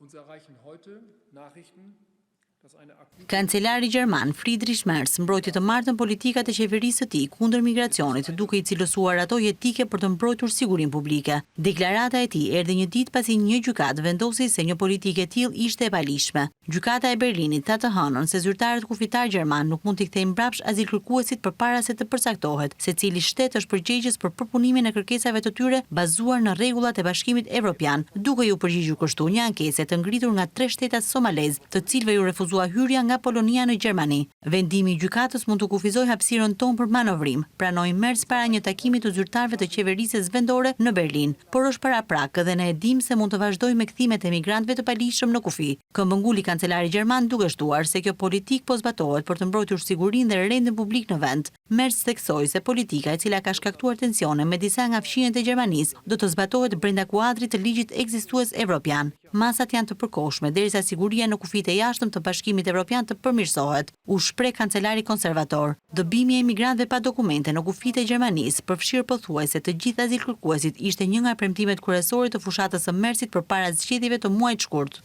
Uns erreichen heute Nachrichten, dass eine akute Kancelari gjerman Friedrich Merz mbrojti të martën politikat e qeverisë së tij kundër migracionit, duke i cilësuar ato jetike për të mbrojtur sigurinë publike. Deklarata e tij erdhi një ditë pasi një gjykatë vendosi se një politikë e tillë ishte e paligjshme. Gjykata e Berlinit tha të hënën se zyrtarët kufitarë gjermanë nuk mund t'i kthejnë mbrapsht azilkërkuesit përpara se të përcaktohet se cili shtet është përgjegjës për përpunimin e kërkesave të tyre bazuar në rregullat e Bashkimit Evropian, duke iu përgjigjur kështu një ankese të ngritur nga tre shtetas somalezë, të cilëve iu refuzua hyrja nga Polonia në Gjermani. Vendimi i gjykatës mund të kufizojë hapësirën tonë për manovrim, pranoi Merz para një takimi të zyrtarëve të qeverisjes vendore në Berlin, por është paraprak dhe ne e dimë se mund të vazhdojmë me kthimet e migrantëve të paligjshëm në kufi, këmbënguli kancelari gjerman duke shtuar se kjo politikë po zbatohet për të mbrojtur sigurinë dhe rendin publik në vend. Merz theksoi se politika e cila ka shkaktuar tensione me disa nga fqinjët e Gjermanisë do të zbatohet brenda kuadrit të ligjit ekzistues evropian. Masat janë të përkohshme derisa siguria në kufijtë e jashtëm të Bashkimit Evropian të përmirësohet, u shpreh kancelari konservator. Dëbimi i emigrantëve pa dokumente në kufijtë e Gjermanisë, përfshirë pothuajse të gjithë azilkërkuesit, ishte një nga premtimet kryesore të fushatës së Merzit përpara zgjedhjeve të muajit shkurt.